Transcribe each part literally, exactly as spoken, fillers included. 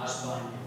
Asbanya.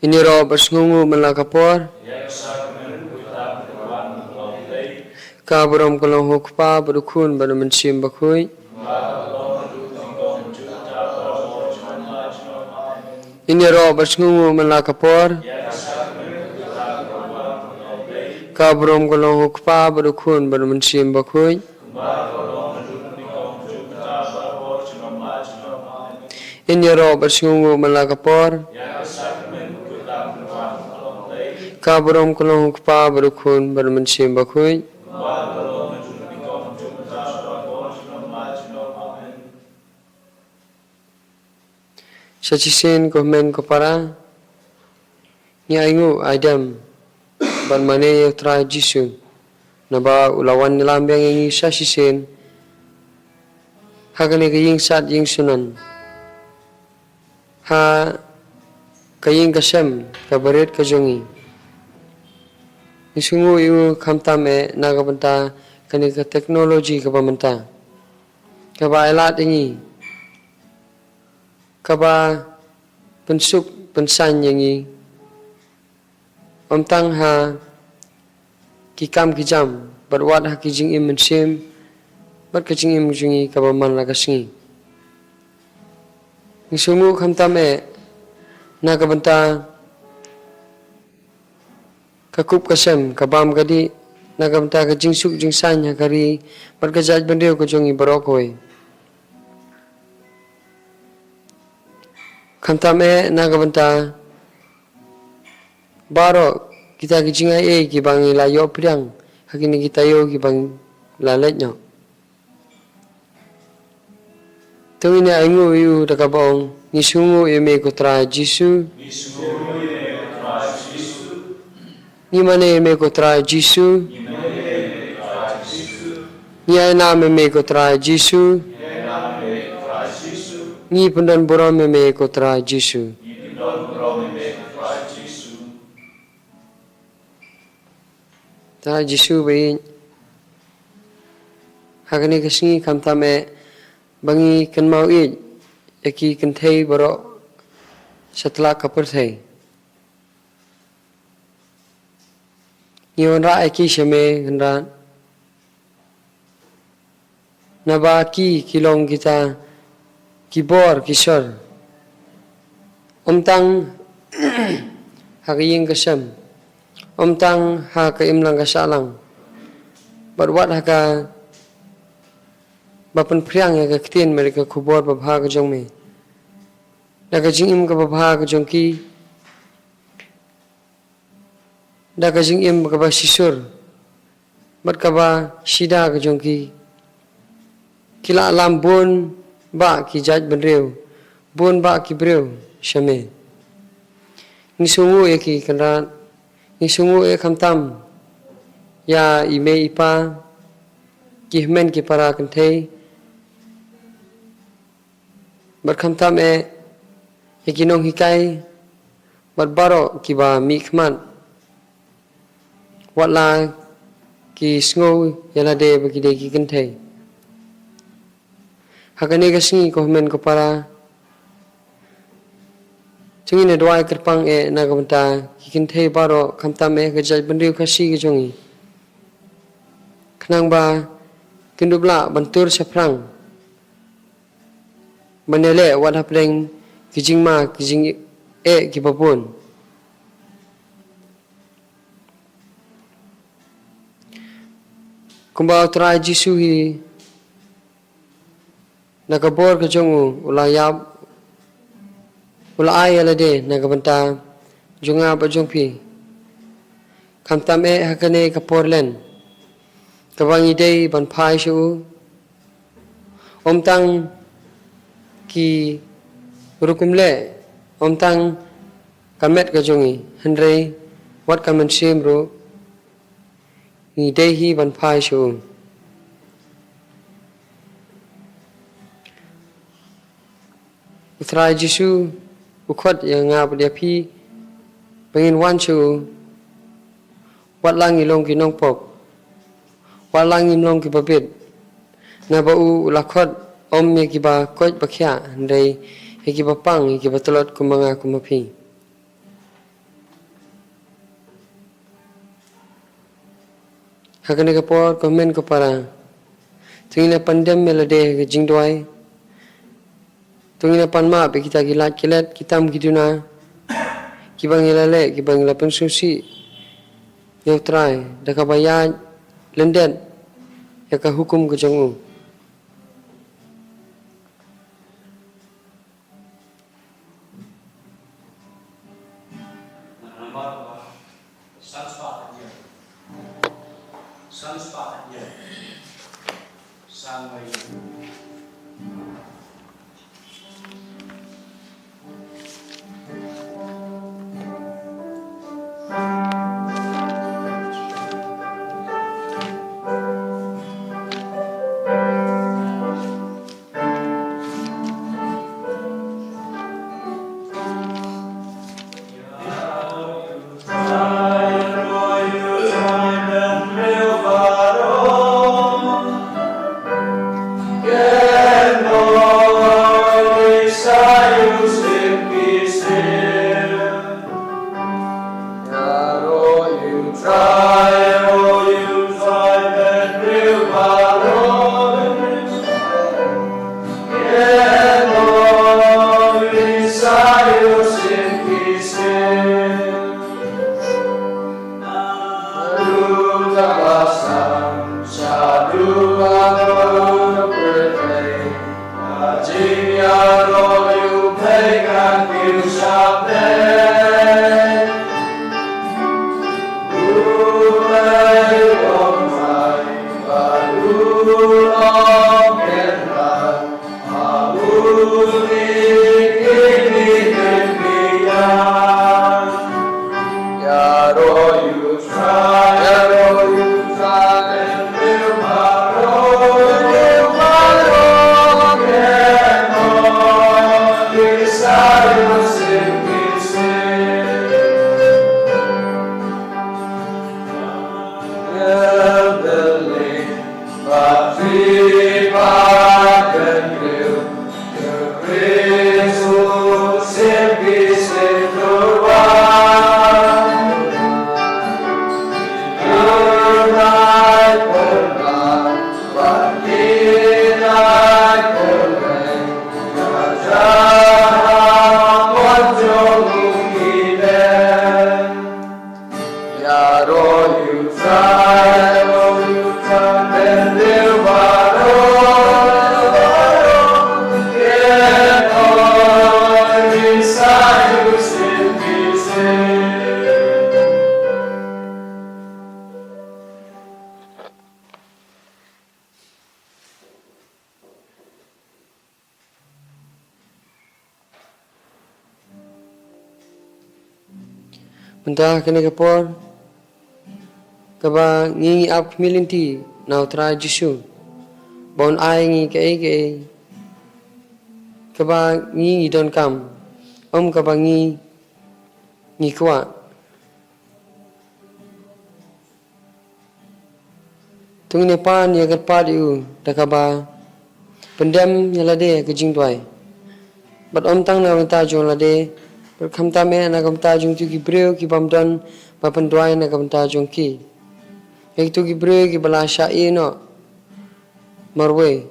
Ïaroh bad sngewnguh man la ka por. Ka burom ka long ha u Kpa bad u Khun bad u Mynsiem Bakhuid. Ïaroh bad sngewnguh man la ka por. Ka burom ka long ha u Kpa bad u Khun bad u Mynsiem Bakhuid. Ïaroh bad sngewnguh man la ka por. Ka burom ka long ha u Kpa bad u Khun bad u Mynsiem Bakhuid. Sa shisien ko hynmen ko para, ngi ainguh aidem bad mane ïa u Trai Jisu, naba u la wan ïalam biang ïa ngi sa shisien ha kane ka ïing sad ïing sunan, ha ka ïing ka sem kaba rit ka jong ngi. Ngi sngewnguh ïa u khamtam eh na ka bynta kane ka technology kaba mynta, kaba ai lad ïa ngi, kaba pynsuk pynsan ïa ngi, ym tang ha ki kam ki jam bad wat ha ki jingim mynsiem bad ka jingim jong ngi kaba man la ka sngi. Ngi sngewnguh khamtam eh na ka bynta ka kup ka sem, ka bam ka dih, na ka bynta ka jingsuk jingsaiñ ha ka ri bad ka jaitbynriew ka jong ngi baroh kawei. Khamtam eh na ka bynta baroh kita ki jingai ei kiba ngi la ïoh pdiang ha kine ki taïew kiba ngi la leit noh. To ngin ïa ainguh ïa u da kaba ong, ngi sngewnguh ïa me ko Trai Jisu. Ngi mane ïa me ko Trai Jisu. Ngi ainam ïa me ko Trai Jisu. Ngi pyndon burom ïa me ko Trai Jisu. Trai Jisu ba ïeit, ha kane ka sngi khamtam eh ba ngi kynmaw ïeit ïa ki kynthei baroh satlak ka pyrthei. Ngi wanrah ïa ki sha me Kynrad. Naba ki, ki long kita ki bor ki sor. Ym tang ha ka ïing ka sem, ym tang ha ka imlang ka sahlang, bad wat ha kaba pynphriang ïa ka ktien bad ka khubor babha ka jong me. Da ka jingim kaba bha ka jong ki, da ka jingim kaba shisur bad kaba shida ka jong ki, ki la lam bun bah ki jaitbynriew, bun bah ki briew sha me. Ngi sngewnguh ïa ki Kynrad, ngi sngewnguh ïa khamtam ïa i mei i pa, ki hynmen ki para kynthei, bad khamtam eh ïa ki nonghikai bad baroh kiba mih khmat, wat la ki sngew ïa lade ba ki dei ki kynthei. Ha kane ka sngi ko hynmen ko para, to ngin ïa duwai kyrpang eh na ka bynta ki kynthei baroh, khamtam eh ka jaitbynriew Khasi ka jong ngi, khnang ba Kin dup lah ban tur shaphrang ban ïaleh wat hapdeng ki jingma ki jingeh kiba bun. Kumba U Trai Jisu hi, na ka bor ka jong u, u la ïap, u la ai ïa lade na ka bynta jong nga bad jong phi. Khamtam eh ha kane ka por len kaba ngi dei ban phai sha u. Ym tang ki rukom leh, ym tang ka met ka jong ngi, hynrei wat ka mynsiem ruh ngi dei hi ban phai sha u. U Trai Jisu u khot ïa nga bad ïa phi ba ngin wan sha u. Wat la ngi long ki nongpop, wat la ngim long kiba bit. Naba u, u la khot ym ïa kiba koit ba khiah, hynrei ïa kiba pang, ïa kiba tlot kumba nga kumba phi. Ha kane ka por, ko hynmen ko para, to ngin ïa pyndem ïa lade ha ka jingduwai. To ngin ïa pan map ïa kita ki lad ki let, ki tam ki duna kiba ngi la leh, kiba ngi la pynsngewsih ïa U Trai da kaba ïaid lyndet ïa ka hukum ka jong u. Mynta kane ka por kaba ngi ngi ap khmih lynti na U Trai Jisu ba un ai ngi kaei kaei kaba ngi ngi donkam, ym kaba ngi ngi kwah. To ngin ïa pan ïa kyrpad ïa u da kaba pyndem ïa lade ha ka jingduwai. Bad ym tang na ka bynta jong lade, bad khamtam eh na ka bynta jong kito ki briew ki bym don ba pynduwai na ka bynta jong ki. Ïa kito ki briew kiba la shah ïehnoh marwei.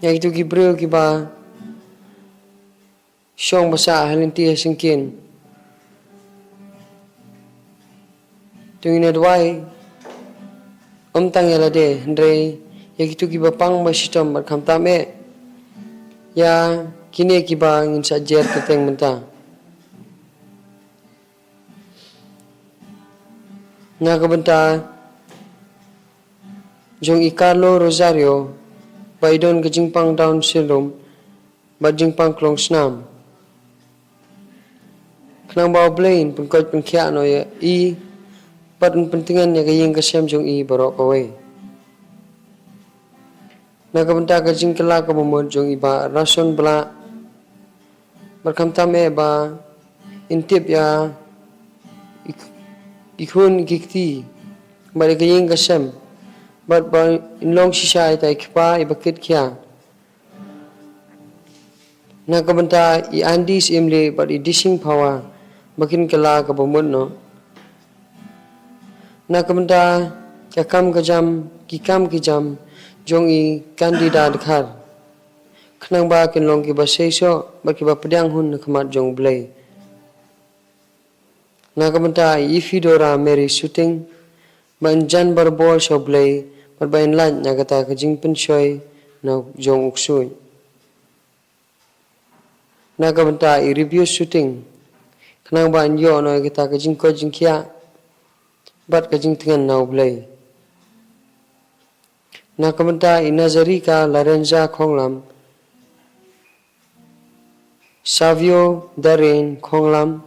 Ïa kito ki briew kiba shong basa ha lynti ha syngkien. To ngin ïa duwai ym tang ïa lade hynrei ïa kito kiba pang ba shitom bad khamtam eh ïa kine kiba ngin sa jer kyrteng mynta. Na ka bynta jong i Carlo Rosario ba i don ka jingpang Down syndrome bad jingpang klong snam. Khnang ba U Blei un pynkoit pynkhiah noh ïa i bad un pyntngen ïa ka ïing ka sem jong i baroh kawei. Na ka bynta ka jingkylla kaba mut jong i Bah Rason Blah bad khamtam eh ba in tip ïa i, i khun i kti bad ïa ka ïing ka sem bad ba in long shisha ïa i kpa iba kit khia. Na ka bynta i Andy Syiemlieh bad i Dising Phawa ba kin kylla kaba mut noh. Na ka bynta ka kam ka jam, ki kam ki jam jong i Candida Dkhar, khnang ba kin long kiba seisoh bad kiba pdiang hun na khmat jong U Blei. Na ka bynta i Isidora Mary Suting ba in jan barabor sha U Blei bad ba in lait na kata ka jingpynshoi na jong u ksuid. Na ka bynta i Rebius Suting khnang ba in ïoh noh ïa kata ka jingkoit jingkhiah bad ka jingtngen na U Blei. Na ka bynta i Nazarika Larenza Khonglam, Savio Darren Khonglam,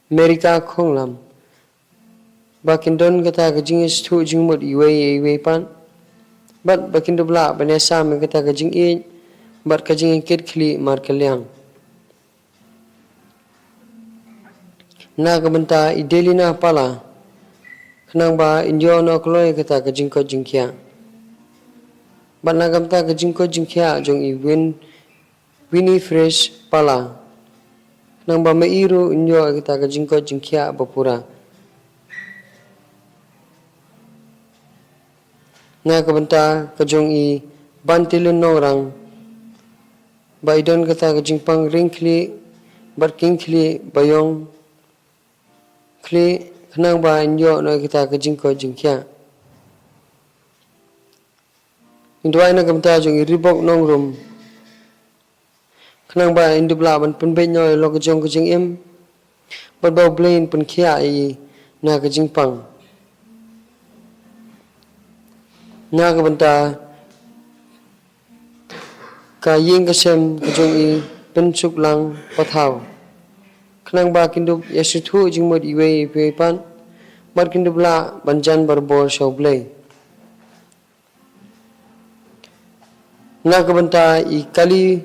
Merika Khonglam, ba kin don kata ka jingïasngewthuh jingmut iwei ïa iwei pat bad ba kin dup lah ban ïasam ïa kata ka jingïeit bad ka jingïakit khlieh markylliang. Na ka bynta i Delina Pala khnang ba in ïoh noh kloi ïa kata ka jingkoit jingkhiah. Bad na ka bynta ka jingkoit jingkhiah jong i Win, Winifred Pala khnang ba ma i ruh in ïoh ïa kata ka jingkoit jingkhiah ba pura. Na ka bynta ka jong i Bantilin Nongrang ba i don kata ka jingpang ring khlieh bad king khlieh ba ïong khlieh khnang ba in ïoh noh ïa kata ka jingkoit jingkhiah. Ngi duwai na ka bynta jong i Ribok Nongrum khnang ba in dup lah ban pynbeit noh ïa la ka jong ka jingim bad ba U Blei un pynkhiah ïa i na ka jingpang. Na ka bynta ka ïing ka sem ka jong i Pynsuklang Pathaw khnang ba kin dup ïasngewthuh jingmut iwei ïa iwei pat bad kin dup lah ban jan barabor sha U Blei. Na ka bynta i Kali,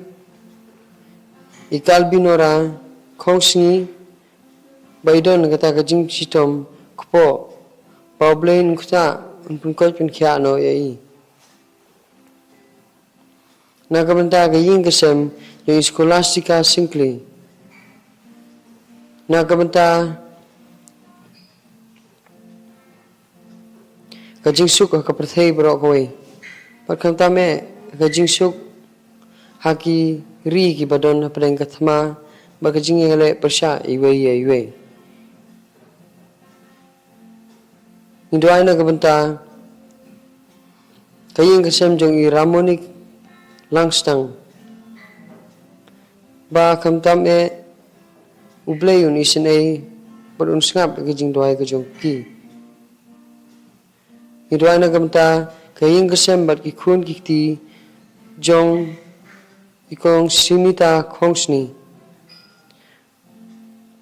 i Kalbinora Khongsngi ba i don kata ka jingshitom kpoh, ba U Blei un ktah, un pynkoit pynkhiah noh ïa i. Na ka bynta ka ïing ka sem jong i Scholastica Syngkli. Na ka bynta ka jingsuk ha ka pyrthei baroh kawei bad khamtam eh ka jingsuk ha ki ri kiba don hapdeng ka thma bad ka jingïaleh pyrshah iwei ïa iwei. Ngi duwai na ka bynta ka ïing ka sem jong i Ramonik Langstang ba khamtam eh U Blei un isynei bad un sngap ïa ka jingduwai ka jong ki. Ngi duwai na ka bynta ka ïing ka sem bad ki khun ki kti jong i Kong Simita Khongsngi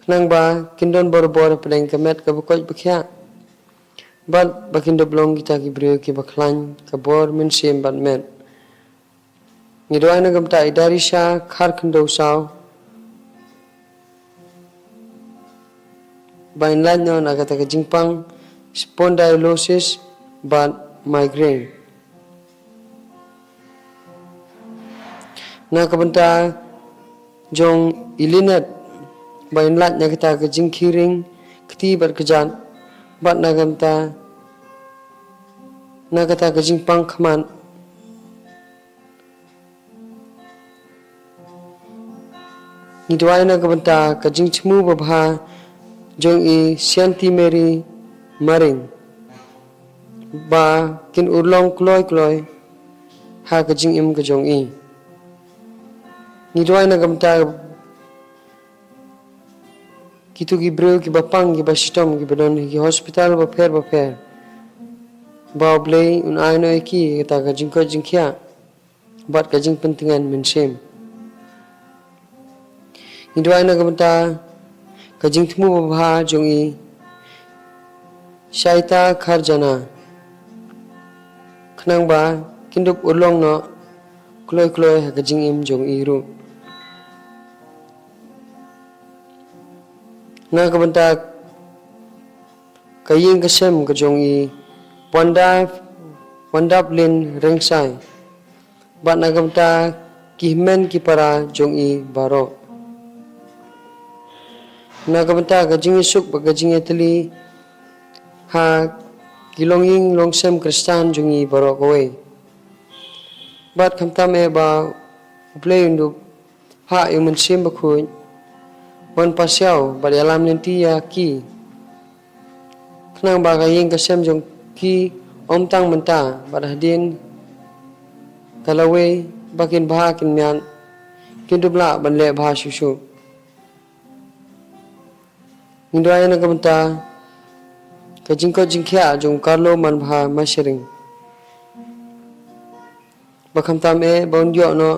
khnang ba kin don bor bor hapdeng ka met kaba koit ba khiah bad ba kin dup long kita ki briew kiba khlaiñ ka bor mynsiem bad met. Ngi duwai na ka bynta i Darisha Kharkhyndew Saw ba in lait noh na kata ka jingpang spondylosis bad migraine. Na ka bynta jong i Linet ba in lait na kata ka jingkhiring kti bad kjat bad na ka bynta na kata ka jingpang khmat Ngi duwai na ka bynta ka jingthmu babha jong i Sianti Mary Maring, ba kin urlong kloi kloi ha ka jingim ka jong i. Ngi duwai na ka bynta kito ki briew kiba pang, kiba shitom, kiba don ha ki hospital bapher bapher, ba U Blei un ai noh ïa ki kata ka jingkoit jingkhiah bad ka jingpyntngen mynsiem. Ngi duwai na ka bynta ka jingthmu babha jong i Shaita Kharjana, khnang ba kin dup urlong noh kloi kloi ha ka jingim jong i ruh. Na ka bynta ka ïing ka sem ka jong i Wanda, Wandaplin Rengsai, bad na ka bynta ki hynmen ki para jong i baroh. Na ka bynta ka jingïasuk bad ka jingïatylli ha ki longïing longsem Khristan jong i baroh kawei. Bad khamtam eh ba U Blei un dup phah ïa u Mynsiem Bakhuid ban pasiaw bad ïalam lynti ïa ki, khnang ba ka ïing ka sem jong ki ym tang mynta bad hadien ka lawei, ba kin bha kin miat, kin dup lah ban leh bha shuh shuh. Ngi duwai na ka bynta ka jingkoit jingkhiah jong u Carlo Manbha Mashering, ba khamtam eh ba un ïoh noh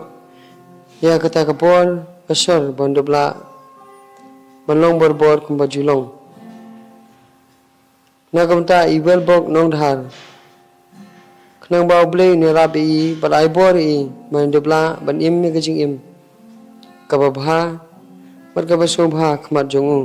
ïa kata ka bor ka sor ban dup lah ban long bor bor kumba ju long. Na ka bynta i Welbok Nongdhar, khnang ba U Blei un ïarap ïa i bad ai bor ïa i ban dup lah ban im ïa ka jingim kaba bha bad kaba sngewbha khmat jong u.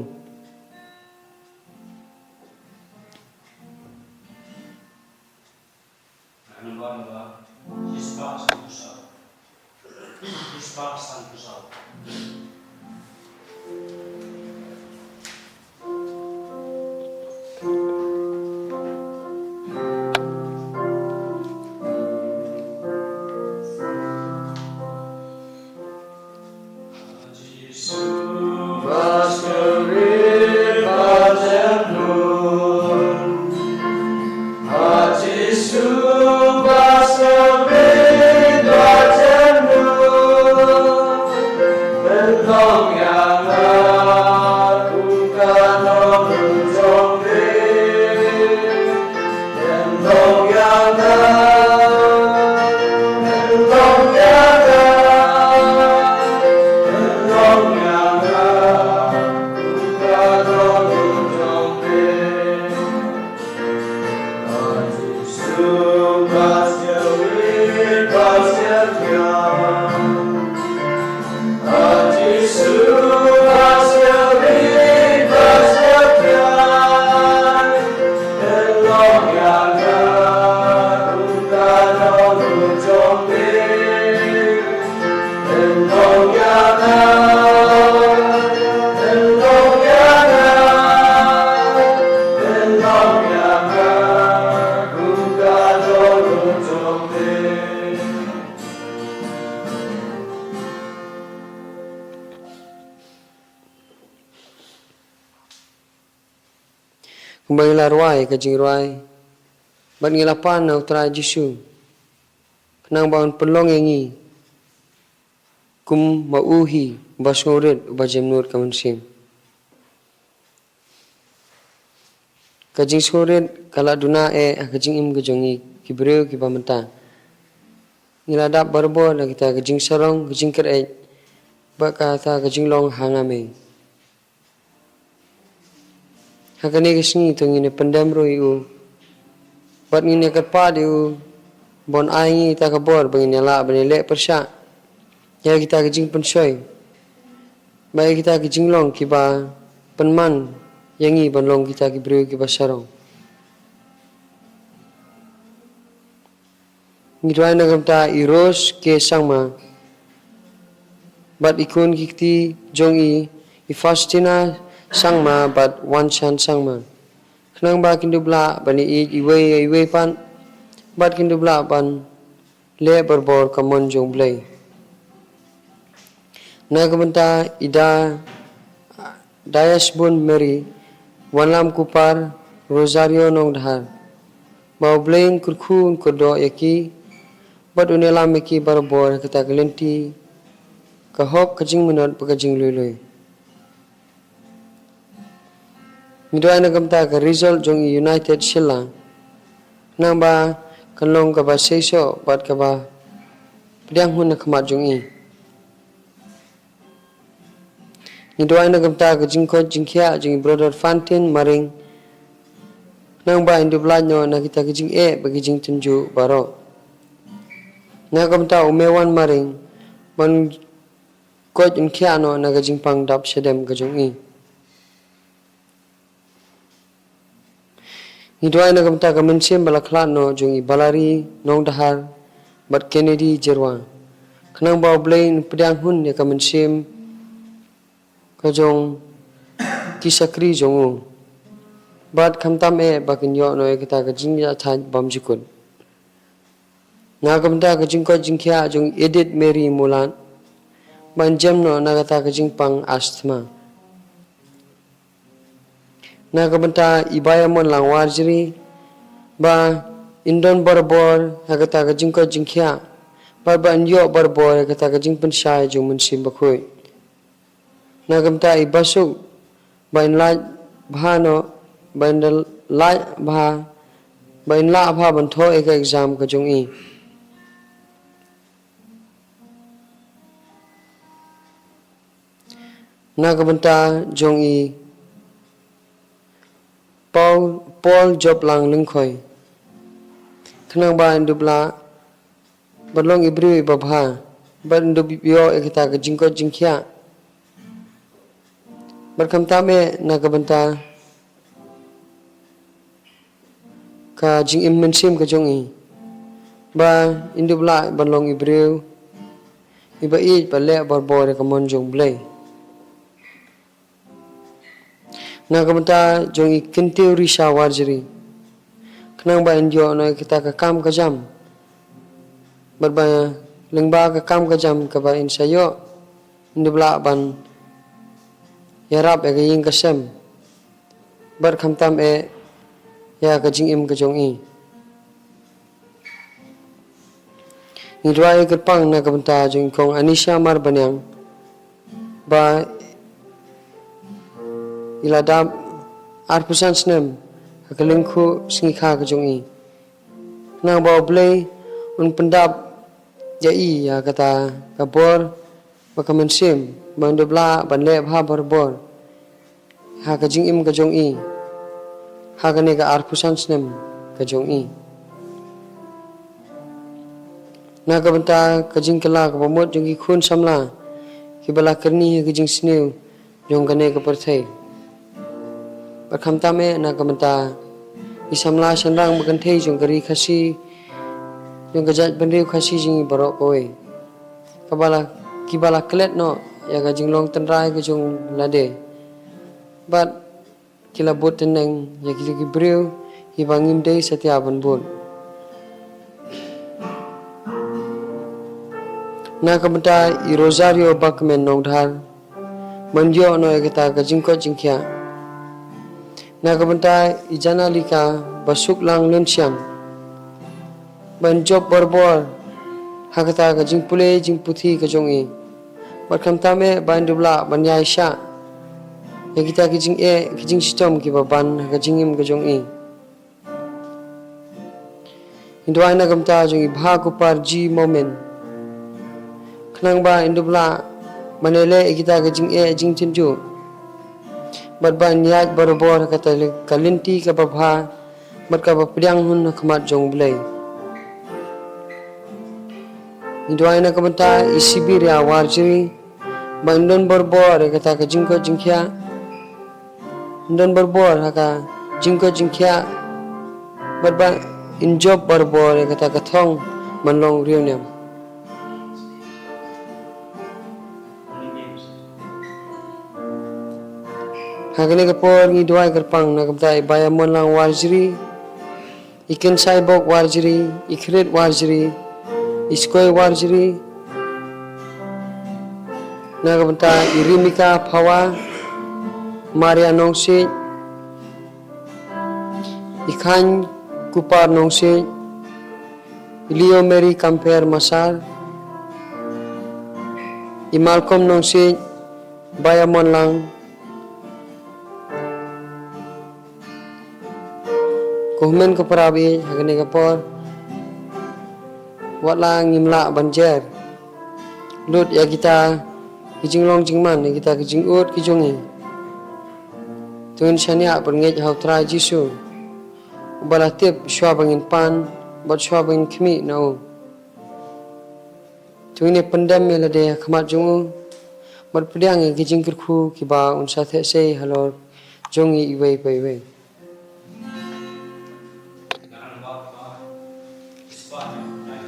Kumba ngi la rwai ka jingrwai, bad ngi la pan na U Trai Jisu, khnang ba un pynlong ïa ngi kum ma u hi, uba sngewrit, uba jemnud ka mynsiem. Ka jingsngewrit ka la duna eh ha ka jingim ka jong ngi ki briew kiba mynta. Ngi la dap barabor na kita ka jingsarong, ka jingkyrhai, bad kata ka jinglong ha nga me. Ha kane ka sngi to ngin ïa pyndem ruh ïa u, bad ngin ïa kyrpad ïa u ban ai ngi ïa ka bor ba ngin ïa lah ban ïaleh pyrshah ïa kita ka jingpynshoi, bad ïa kita ka jinglong kiba pynman ïa ngi ban long kita ki briew kiba sarong. Ngi duwai na ka bynta i Rose K Sangma, bad i khun ki kti jong i, i Faustina Sangma bad Wanshan Sangma, khnang ba kin dup lah ban ïeit iwei ïa iwei pat, bad kin dup lah ban leh barabor ka mon jong U Blei. Na ka bynta i Da Dayasbun Mary, Wanlam Kupar, Rosario Nongdhar. Ba U Blei un kyrkhu un kyrdoh ïa ki bad un ïalam ïa ki barabor ha kata ka lynti ka hok, ka jingmynot bad ka jingluilui. Ngi duwai na ka bynta ka result jong i United Shella, nangba kan long kaba seisoh bad kaba pdiang hun na khmat jong i. Ngi duwai na ka bynta ka jingkoit jingkhiah jong i Brother Fantin Maring, nangba yn dup lait noh na kita ki jingeh bad ki jingtynjuh baroh. Na ka bynta u Mewan Maring, ban koit un khiah noh na ka jingpang dap shadem ka jong i. Ngi duwai na ka bynta ka mynsiem ba la khlad noh jong i Balari Nongdhar bad Kennedy Jyrwa, khnang ba U Blei un pdiang hun ïa ka mynsiem ka jong ki shakri jong u, bad khamtam eh ba kin ïoh noh ïa kata ka jingïathait bymjukut. Na ka bynta ka jingkoit jingkhiah jong i Edith Mary Mulat, ban jem noh na kata ka jingpang asthma. Na ka bynta i Baïamonlang Warjri, ba yn don barabor ha kata ka jingkoit jingkhiah, bad ba yn ïoh barabor ha kata ka jingpynshai jong u Mynsiem Bakhuid. Na ka bynta i Basuk, ba yn lait bha noh, ba yn lait bha, ba yn lah bha ban thoh ïa ka exam ka jong i. Na ka bynta jong i Paul, Paul Joplang Lyngkhoi, khnang ba yn dup lah ban long i briew iba bha, bad yn dup ïoh ïa kata ka jingkoit jingkhiah. Bad khamtam eh na ka bynta ka jingim mynsiem ka jong i, ba yn dup lah ban long i briew iba ïeit, ba leh barabor ïa ka mon jong U Blei. Na ka bynta jong i Kyntiew Risha Warjri, khnang ba yn ïoh noh ïa kata ka kam ka jam, bad ba lyngba ka kam ka jam kaba yn sa ïoh, yn dup lah ban ïarap ïa ka ïing ka sem, bad khamtam eh ïa ka jingim ka jong i. Ngi duwai kyrpang na ka bynta jong i Kong Anisha Marbaniang, ba i la dap arphew san snem ha ka lyngkhuh sngikha ka jong i, khnang ba U Blei un pyndap ïa i ïa kata ka bor bad ka mynsiem, ba yn dup lah ban leh bha barabor ha ka jingim ka jong i ha kane ka arphew san snem ka jong i. Na ka bynta ka jingkylla kaba mut jong ki khun samla kiba la kyrni ha ka jingsniew jong kane ka pyrthei, bad khamtam eh na ka bynta ki samla shynrang ba kynthei jong ka ri Khasi, jong ka jaitbynriew Khasi jong ngi baroh kawei, kaba la, kiba la klet noh ïa ka jinglong tynrai ka jong lade, bad ki la bud tyneng ïa ki, ki briew kiba ngim dei satia ban bud. Na ka bynta i Rosario Bakmen Nongdhar, ban ïoh noh ïa kata ka jingkoit jingkhiah. Na ka bynta i Janalika Basuklang Lynshiang, ban jop barabor ha kata ka jingpule jingputhi ka jong i, bad khamtam eh ba yn dup lah ban ïaishah ïa kita ki jingeh ki jingshitom kiba ban ha ka jingim ka jong i. Ngi duwai na ka bynta jong i Bhakupar G Momin, khnang ba yn dup lah ban ïaleh ïa kita ki jingeh jingtynjuh, bad ban ïaid barabor ha kata ka lynti kaba bha bad kaba pdiang hun ha khmat jong U Blei. Ngi duwai na ka bynta i Sibiria Warjri, ba yn don barabor ïa kata ka jingkoit jingkhiah, yn don barabor ha ka jingkoit jingkhiah, bad ba yn jop barabor ïa kata ka thong ban long riewniam. Ha kane ka por ngi duwai kyrpang na ka bynta i Baïamonlang Warjri, i Kynsaibok Warjri, i Khrit Warjri, i Skoi Warjri, Na ka bynta i Rimika Phawa, Maria Nongsiej, i Khain Kupar Nongsiej, i Leo Mary Kamper Masar, i Malcolm Nongsiej, Baya Monlang, ko hynmen ko para baieit, ha kane ka por, wat la ngim lah ban jer lut ïa kita ki jinglong jingman, ïa kita ki jingud ki jong ngi. To ngin shaniah bad ngeit ha u Trai Jisu, uba la tip shuwa ba ngin pan bad shuwa ba ngin khmih na u. To ngin ïa pyndem ïa lade ha khmat jong u bad pdiang ïa ki jingkyrkhu kiba un sa theh sei halor jong ngi iwei pa iwei. Amen.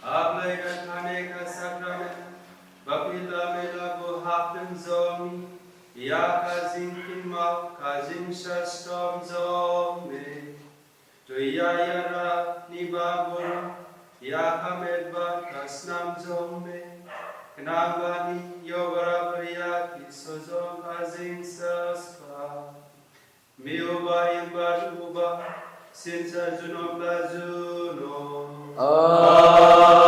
Hap lei ka kane ka sakramen, ba phi la mih la ko hapdeng jong ngi, ïa ka jingkynmaw ka jingshitom jong me. To ïa ïarap ngi ba bun, ïa ka met bad ka snam jong me. Khnang ba ngin ïoh barabar ïa ki sujong ka jingsaspah. Me uba im bad uba shisha junom la junom. Amen.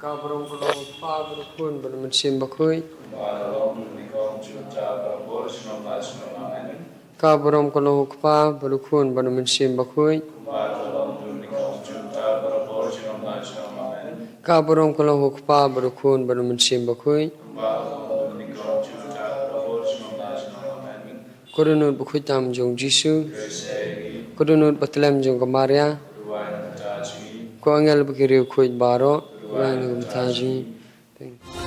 Ka burom ka long u Kpa bad u Khun bad u Mynsiem Bakhuid. Ka burom ka long u Kpa bad u Khun bad u Mynsiem Bakhuid. Ka burom ka long u Kpa bad u Khun bad u Mynsiem Bakhuid. Ko Dohnud Bakhuid tam jong u Jisu. Ko Dohnud Bathlem jong ka Maria. Ko angel bad ki riewkhuid baroh, duwai na ka bynta jong ngi.